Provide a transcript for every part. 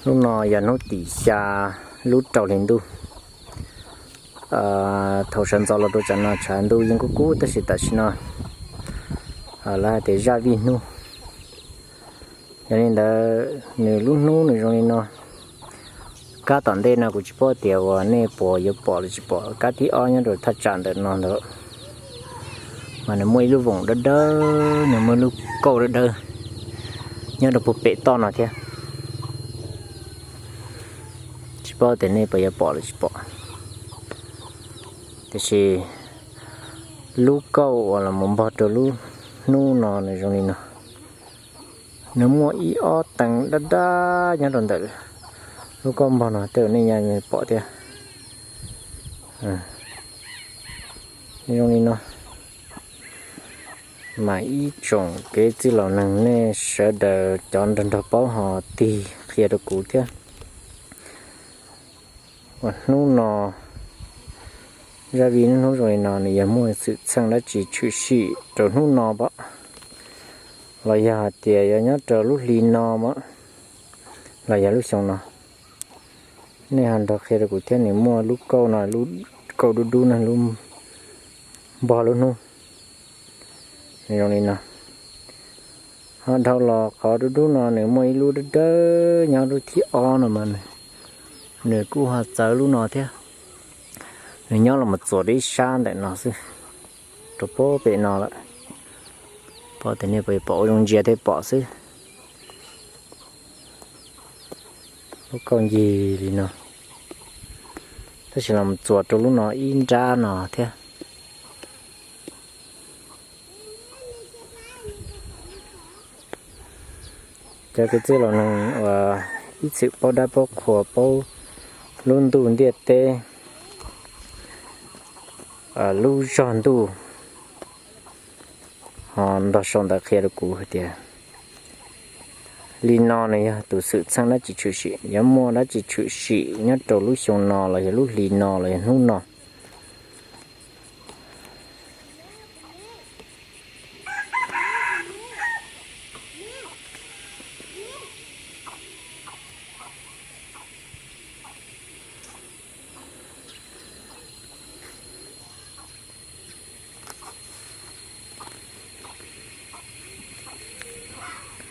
Hnub no yog hnub tim xya lub rau hli ntuj. Thaum sawv ntxov los rau tsam no tshav ntuj yeej kub kub tab sis tam sim no lawv hais tias zaj vij hnub. Yog li ntawd nws lub hnub nws zoo li no. Kab tom ntej no kuv tsis paub tias uas nej puas yuav pom los tsis pom, kab thib ob nyob rau thaj tsam ntawm no ntawd, mas nws muaj ib lub voom dawb dawb, nws muaj ib lub kauj dawb dawb nyob rau puag pem toj no thiab. Tsis paub tias nej puas yuav pom los tsis pom, tiam sis lub kauj uas los mus npog rau lub hnub no nws zoo li no. Nws muaj ib ob teev dab dab nyob rau ntawm lub kauj npog no tej uas nej pom thiab. Zoo li no, mas ib tsoom kev txwj laus neeg nej sawv daws cov nrog nrog paub ho tig qhia rau kuv thiab. Ua hnub no, zaj vij hnub zoo li no nws yog muaj xwm txheej dab tsi tshwm sim rau hnub no pom, los yog hais tias yog nyob rau lub hli no mas, los yog lub xyoo no, nej ho nrog qhia rau kuv thiab. Nws muaj lub kauj no, lub kauj dub dub no, lub npog lub hnub, nws zoo li no. Ho dhau los qhov dub dub no nws muaj ib lub dawb dawb nyob lub thib ob no mas, nws kuj ho txawv lub no thiab. Nws nyob los mus txuas rau ib sab ntawm no xwb, rau puag pem no lawm. Pom tias nej puas pom, ua zoo ntsia thiaj pom xwb. Lub kauj ncig li no, tab sis los mus txuas rau lub no ib nrab no thiab. Cov kev txwj laus neeg uas ib txwm paub dab paub qhua, paub lub ntuj ntiaj teb, lub zog ntuj, ho nrog sau ntawv qhia rau kuv hais tias li no nws yog tus xwm txheej dab tsi tshwm sim, yuav muaj dab tsi tshwm sim nyob rau lub xyoo no los yog lub hli no los yog hnub no.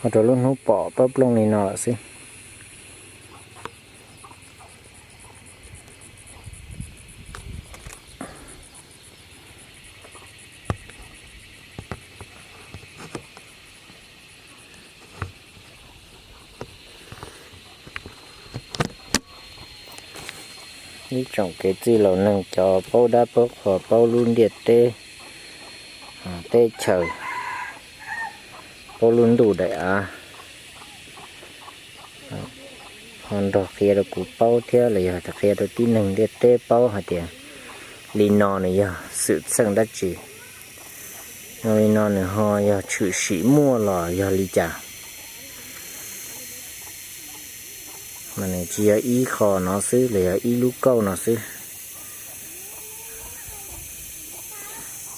Ua rau lub hnub pom plooj plooj li no lawm xwb. Ib tsoom kev txwj laus neeg cov paub dab paub qhua, paub lub ntiaj teb, teb chaws, paub lub ntuj daim av, ho nrog qhia rau kuv paub thiab los yog qhia rau tib neeg ntiaj teb paub hais tias li no nws yog xwm txheej dab tsi, li no nws ho yog tshwm sim muaj los yog li cas. Mas nws tsis yog ib qho no xwb los yog ib lub kauj no xwb.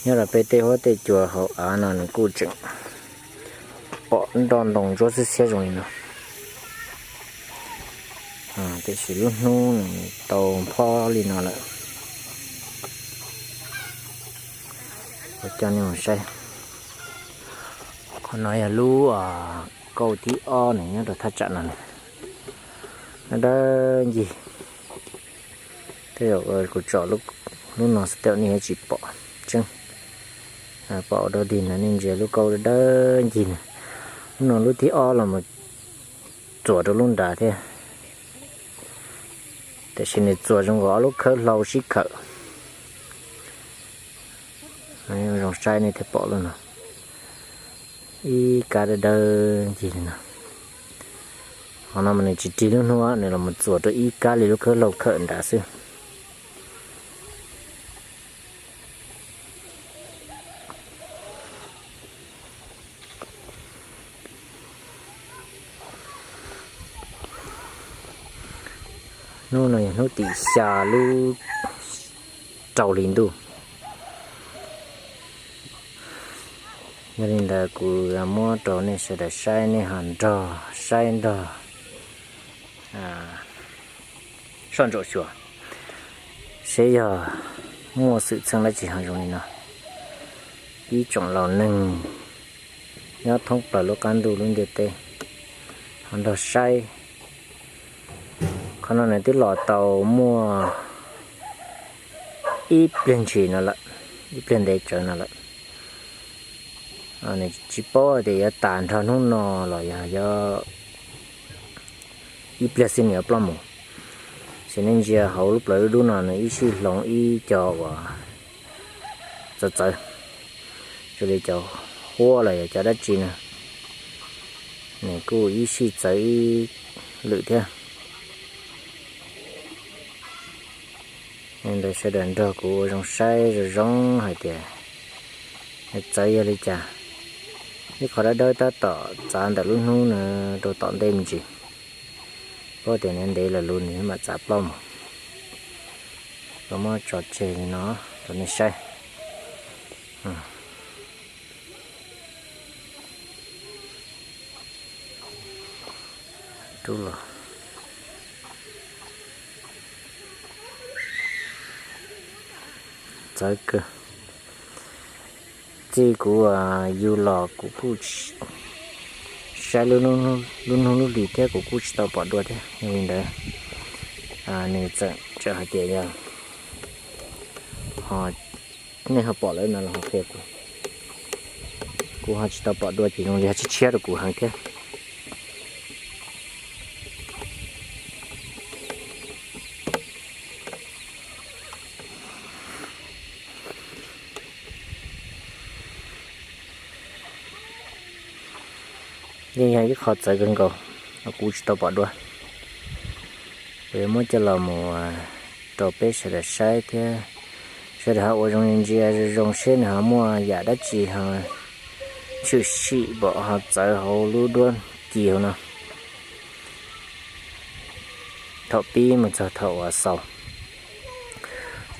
Nyob rau peb tej huab tej cua hauv av no nws kuj tseem pom nroj ntoo ntsuab xiab xiab zoo li no. Tiam sis lub hnub nws tau phob li no lawm. Kuv coj nej mus saib. Qhov no yog lub kauj thib ob nws nyob rau thaj tsam no. Dawb ncig. Tej zaum kuv tso lub no xwb tej nej yuav tsis pom tseeb. Pom ua dog dig no nej ntsia lub kauj dawb ncig na. Lub no lub thib ob los mus txuas rau lub nrad thiab. Tiam sis nws txuas zoo nkaus ob lub khawb hlau sib khawm. Zoo saib nej thiaj pom lub no. Ib kab dawb dawb ncig li no. Qhov no mas nws tsis rig lub hnub, nws los mus txuas rau ib kab li lub khawb hlau khawm nrad xwb. Hnub no yog hnub tim xya lub rau hli ntuj. Yog li ntawd kuv muab rau nej sawv daws saib, nej ho nrog saib nrog soj ntsuam xyuas seb yog muaj xwm txheej dab tsi ho zoo li no. Ib tsoom laus neeg nyob thoob plaws lub qab ntuj lub ntiaj teb ho nrog saib. Qhov no nws twb los tau muaj ib pliag ntshis no lawm, ib pliag ntev tsawv no lawm. Nws tsis paub tias yuav tas nrho hnub no los yog yuav ib pliag xwb nws yuav ploj mus. Ces nej ntsia hauv lub plawv dub dub no nws ib sij hloov ib co uas txawv txawv, zoo li cov huab los yog cov dab tsi no, nws kuj ib sij txawv ib lwm thiab. Ntawd sawv daws nrog kuv ua zoo saib zoo zoo hais tias txawv yog li cas. Ib qho dawb dawb tab tom txav ntawm lub hnub no rau tom ntej me ntsis, paub tias ntev ntev lawm lus nws mam txav ploj mus. Kuv muab tso tseg li no rau nej saib. Rub los txawv kawg. Txij kuv yug los kuv kuj saib lub hnub lub hli thiab kuv kuj tsis tau pom dua thiab. Yog li ntawd nws txawm hais tias yog ho nej ho pom lawm no los ho qhia kuv. Kuv ho tsis tau pom dua ces zoo li ho tshiab tshiab rau kuv heev thiab. Yeej yog ib qho txawv kawg nkaus, kuv tsis tau pom dua. Kuv yuav muab coj los mus rau peb sawv daws saib thiab sawv daws ho ua zoo ntsia zoo zoo seb nws ho muaj yam dab tsi ho tshwm sim pom ho txawv hauv lub duab ci hauv no. Thaum pib mus txog thaum uas xaus,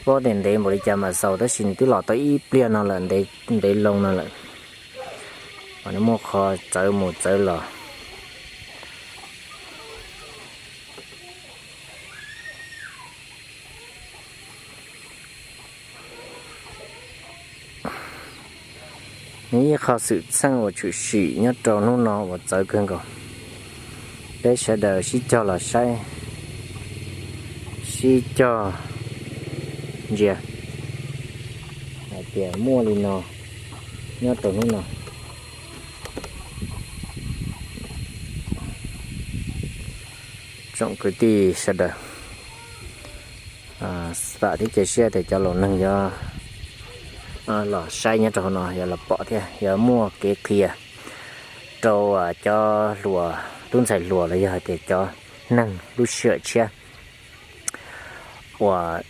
paub tias ntev npaum li cas mam xaus tab sis nws twb los tau ib pliag no lawm, ntev loo no lawm, nws muaj qhov txawv mus txawv los. Nws ib qho xwm txheej uas tshwm sim nyob rau hnub no uas txawv kawg nkaus. Peb sawv daws sib cog los saib, sib cog ntsia hais tias muaj li no nyob rau hnub no. Tsoom kwv tij sawv daws, xam thiab cia siab tias cov laus neeg yuav los saib nyob rau hauv no yuav los pom thiab yuav muaj kev qhia rau cov hluas, tub ntxhais hluas los yog hais tias cov neeg lub sij hawm tshiab uas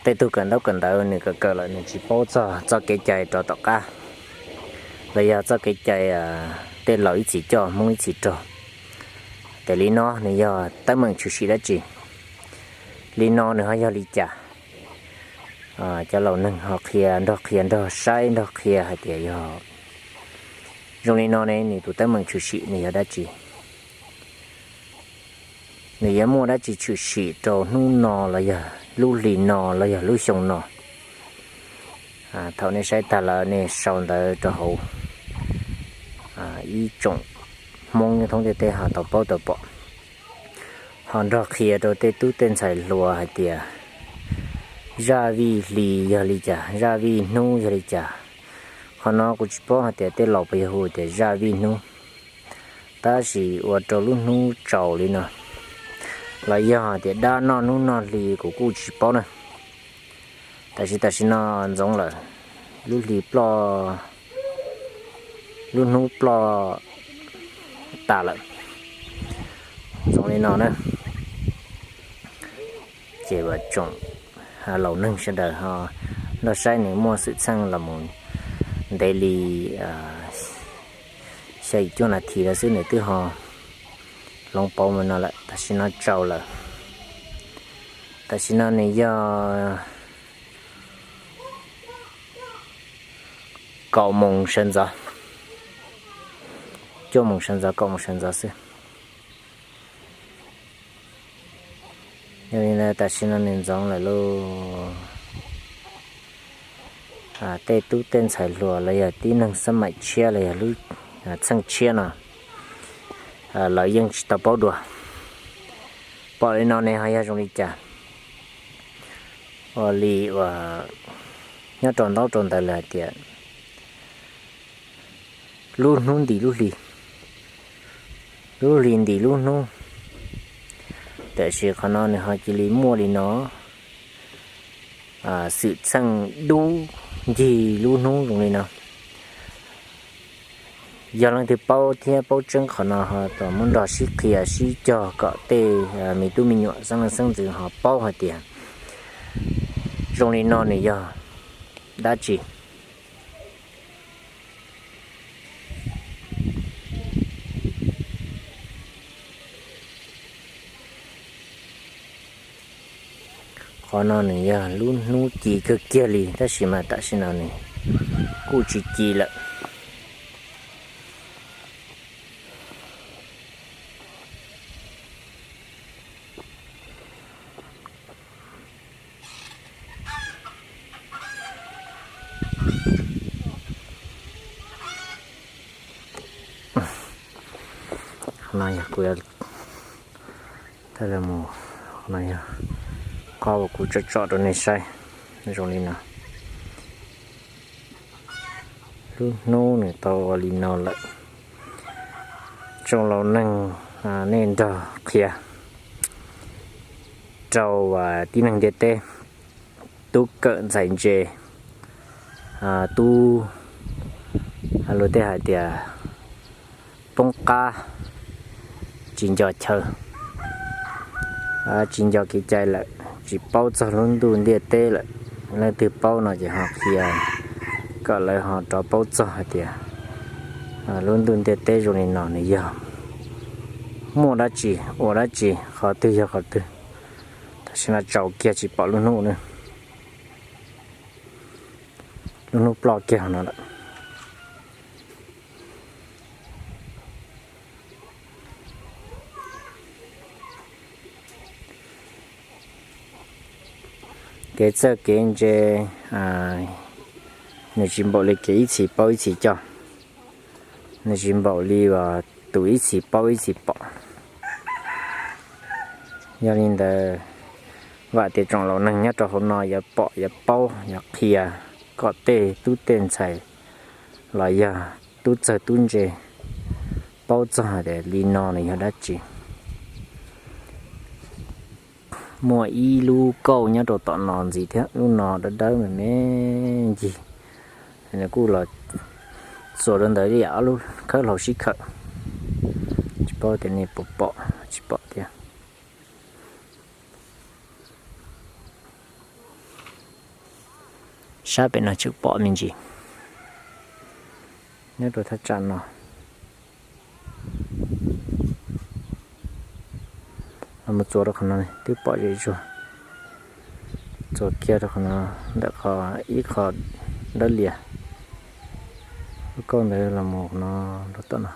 tej tug kawm ntaub kawm ntawv nws kawm kawm lawm nws tsis paub txog txoj kev cai rau tom qab los yog txoj kev cai tej laus ib txhis coj Hmoob ib txhis raug. Ces li no nws yog teeb meem tshwm sim dab tsi? Li no nws ho yog li cas? Cov laus neeg ho qhia nrog qhia nrog saib nrog qhia hais tias yog zoo li no ne nws tus teeb meem tshwm sim nws yog dab tsi? Nws yuav muaj dab tsi tshwm sim rau hnub no los yog lub hli no los yog lub xyoo no? Thaum nej saib tag lawm nej sau ntawv rau hauv, ib tsoom Hmoob nyob thoob ntiaj teb ho tau paub tau pom. Ho nrog qhia rau tej tub tej ntxhais hluas hais tias zaj vij hli yog li cas, zaj vij hnub yog li cas. Qhov no kuv tsis paub hais tias tej laus puas yog hu tias zaj vij hnub, tab sis ua rau lub hnub tsaus li no los yog hais tias dab noj hnub noj hli kuv kuj tsis paub na. Tab sis tam sim no ntxoov lawm, lub hli ploj, lub hnub ploj tas lawm, ntxoov li no na. Ces vam tsoom laus neeg sawv daws ho nrog saib nws muaj xwm txheej los mus ntev li xya yim cuaj nas this lawm xwb nws twb ho hloov pauv mus no lawm. Tam sim no tsaus lawm, tam sim no nws yog kaum moos sawv ntxov, cuaj moos sawv ntxov kaum moos sawv ntxov xwb. Yog li ntawd tam sim no nws ntxoov lawm lauj. Tej tub tej ntxhais hluas los yog tib neeg xab maim tshiab los yog lub txheej tshiab no, lawv yeej tsis tau paub dua. Pom li no ne ho yog zoo li cas? Ua li uas nyob rau ntaub rau ntawv lawm hais tias lub hnub ntim lub hli, lub hli ntim lub hnub. Tiam sis qhov no nws ho cia li muaj li no, xwm txheej dub ncig lub hnub zoo li no. Yog leej twg paub thiab paub tseeb qhov no ho tuaj muab nrog sib qhia sib cog kom tej me tub me nyuam xeeb leej xeeb ntxwv ho paub hais tias zoo li no nws yog dab tsi. Qhov no nws yog lub hnub ci kawg kiag li tab sis mas tam sim no nws kuj tsis ci lawm. Qhov no yog kuv, qhov no yog qhov uas kuv tsom tsom rau nej saib zoo li no. Lub hnub nws tau ua li no lawm. Tsoom laus neeg, nej nrog qhia rau tib neeg ntiaj teb, tub kawm ntxhais ntse, tub, luag tej hais tias poob qab, tsis nco chaw, tsis nco kev cai lawm, tsis paub txog lub ntuj ntiaj teb lawm. Leej twg paub no ces ho qhia kom lawv ho rov paub txog hais tias lub ntuj ntiaj teb zoo li no nws yog muaj dab tsi, ua dab tsi, qhov twg yog qhov twg. Tam sim no tsaus kiag tsis pom lub hnub na. Lub hnub ploj kiag no lawm. Kev txawj kev ntse nws tsis npaum li kev ib txhis paub ib txhis coj, nws tsis npaum li uas tus ib txhis paub ib txhis pom. Yog li ntawd, vam tias tsoom laus neeg nyob rau hauv no yuav pom yuav paub yuav qhia kom tej tub tej ntxhais los yog tub txawg tub ntse paub txog tias li no nws yog dab tsi. Muaj ib lub kauj nyob rau tom no ntxiv thiab, lub no dawb dawb me me ncig. Nws kuj los txuas rau ntawd li ob lub khawb hlau sib khawm, tsis paub tias nej puas pom tsis pom thiab. Sab pem no tseem pom me ntsis nyob rau thaj tsam no. Mus txuas rau qhov no twb pom zem zuag. Txuas kiag rau qhov no, ntawm qhov ib qho dawb lias, lub kauj ntawd los mus no, rau tom no.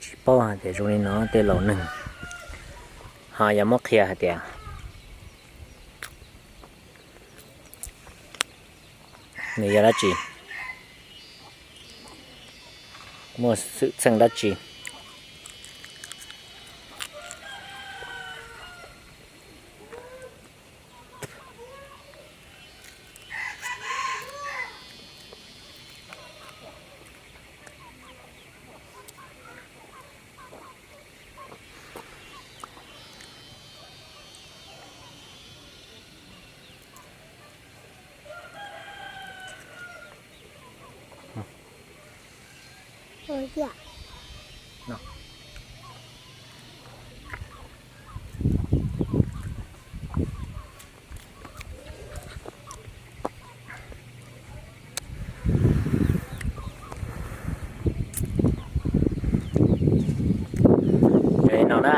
Tsis paub hais tias zoo li no tej laus neeg ho yuav muab qhia hais tias nws yog dab tsi, muaj xwm txheej dab tsi. Ces no na,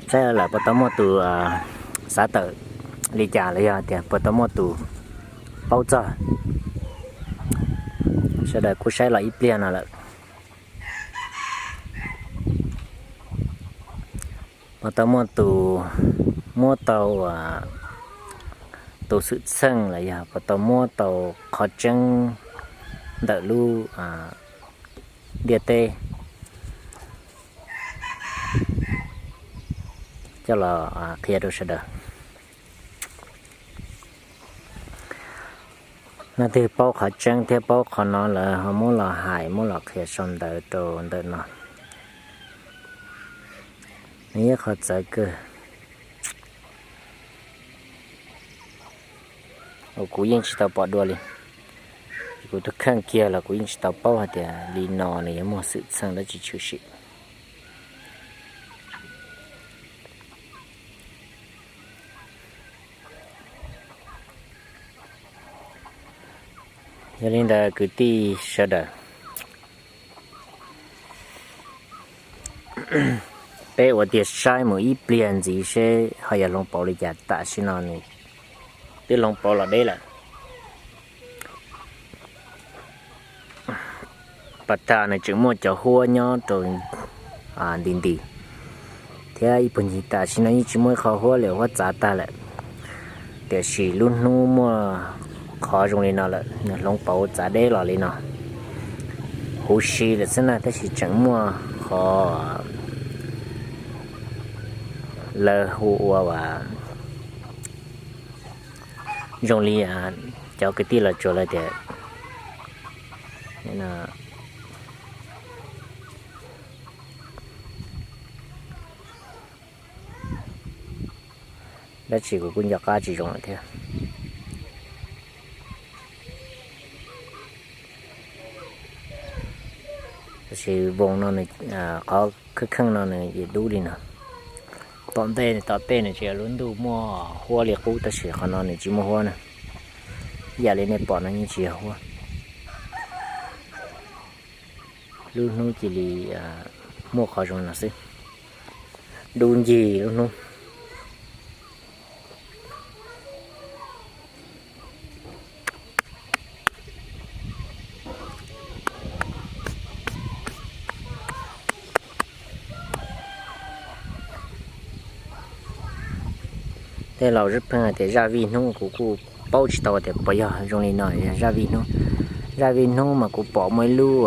saib lawm puas tau muaj tus xav tawm li cas los yog tias puas tau muaj tus paub txog. Sawv daws kuj saib los ib pliag no lawm. Puas tau muaj tus muab tau tus xwm txheej los yog puas tau muab tau qhov tseeb ntawm lub ntiaj teb coj los qhia rau sawv daws. Leej twg paub qhov tseeb thiab paub qhov no lawm ho muab los hais muab los qhia sau ntawv rau ntawm no. Nws yog qhov txawv kawg. Kuv yeej tsis tau pom dua li. Kuv tus kheej kiag los kuv yeej tsis tau paub hais tias li no nws yuav muaj xwm txheej dab tsi tshwm sim. Yog li ntawd kwv tij sawv daws, peb ua tiag saib mus ib pliag ntxiv seb ho yuav hloov pauv li cas. Tam sim no nws twb hloov pauv los deb lawm. Pas tas nws tseem muaj cov huab nyob rau nti nti, thiab ib puag ncig tam sim no yeej tsis muaj ib qho huab li, huab txav tag lawm. Tiam sis lub hnub muaj qhov zoo li no lawm, nws hloov pauv txav deb los li no, huv si lawm xwb na, tab sis tseem muaj qhov lawv hu ua zoo li cov kwv tij los tsuas lawv tias dab tsi kuv kuj nco qab tsis zoo lawm thiab. Tab sis voos no nws, qhov kheej kheej no nws dub li no. Tom ntej tom tej nws tseem yog lub ntuj muaj huab li qub, tab sis qhov no nws tsis muaj huab na. Ib yam li nej pom no yeej tsis yog huab. Lub hnub cia li muaj qhov zoo no xwb, dub ncig lub hnub. Tej laus zaj pheej hais tias zaj vij hnub, kuv kuj paub tsis tau tias puas yog zoo li no yog zaj vij hnub. Zaj vij hnub mas kuv pom muaj ib lub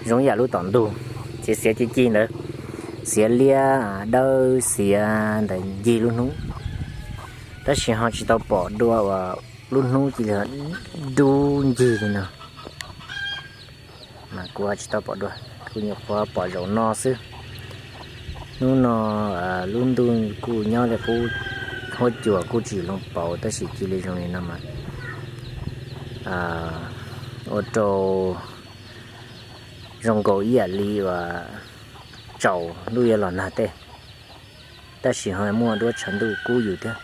zoo yam lub tom ntug, xiav xiav ci ci ntawd, xiav liab dawb xiav ntawd ncig lub hnub, tab sis ho tsis tau pom dua uas lub hnub cia li dub ncig li no. Mas kuv ho tsis tau pom dua, kuv nyuam qhuav pom zaum no xwb. Hnub no lub ntuj kuj nyob li qub, huab cua kuj tsis hloov pauv, tab sis cia li zoo li no mas ua rau zoo nkaus ib yam li uas tsaus ntuj yuav los nag tej, tab sis ho muaj duab tshav ntuj kub yus thiab.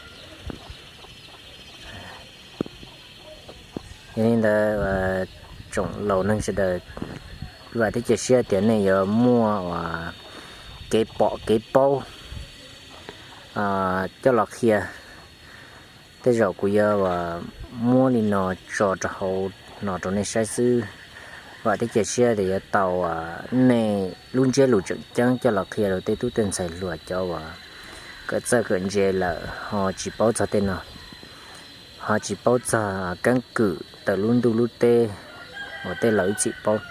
Yog li ntawd, tsoom laus neeg sawv daws, vam thiab cia siab tias nej yuav muaj kev pom kev paub coj los qhia. Tej zaum kuv yuav muab li no tso rau hauv no rau nej saib xwb. Vam thiab cia siab tias yuav tau nej lub ntsiab lus tseem ceeb coj los qhia rau tej tub tej ntxhais hluas cov uas kawm txawj kawm ntse lawm ho tsis paub txog tej no, ho tsis paub txog keeb kwm tawm lub ntuj lub teb uas tej laus ib txhis paub.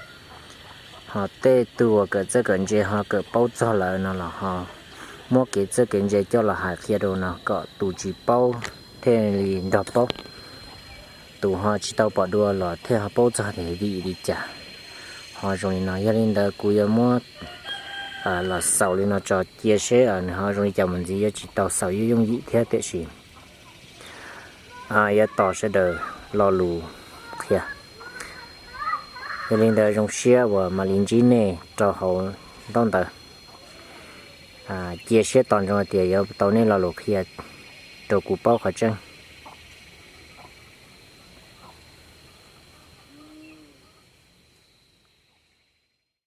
Ho tej tug uas kawm txawj kawm ntse ho kawm paub txog lawm no los ho muab kev txawj kev ntse coj los hais qhia rau no kom tus tsis paub thiaj li nrog paub, tus ho tsis tau pom dua los thiaj ho paub txog tias vim li cas ho zoo li no. Yog li ntawd kuv yuav muab los xaus li no tso cia seb nws ho zoo li cas mus ntxiv, yuav tsis tau xaus yooj yooj yim thiab tiam sis yuav tos sawv daws lo lus qhia. Yog li ntawd zoo siab uas mam li ntsib nej rau hauv ntaub ntawv. Cia siab tos ntsoov tias yuav tau nej lo lus qhia rau kuv paub qhov tseeb.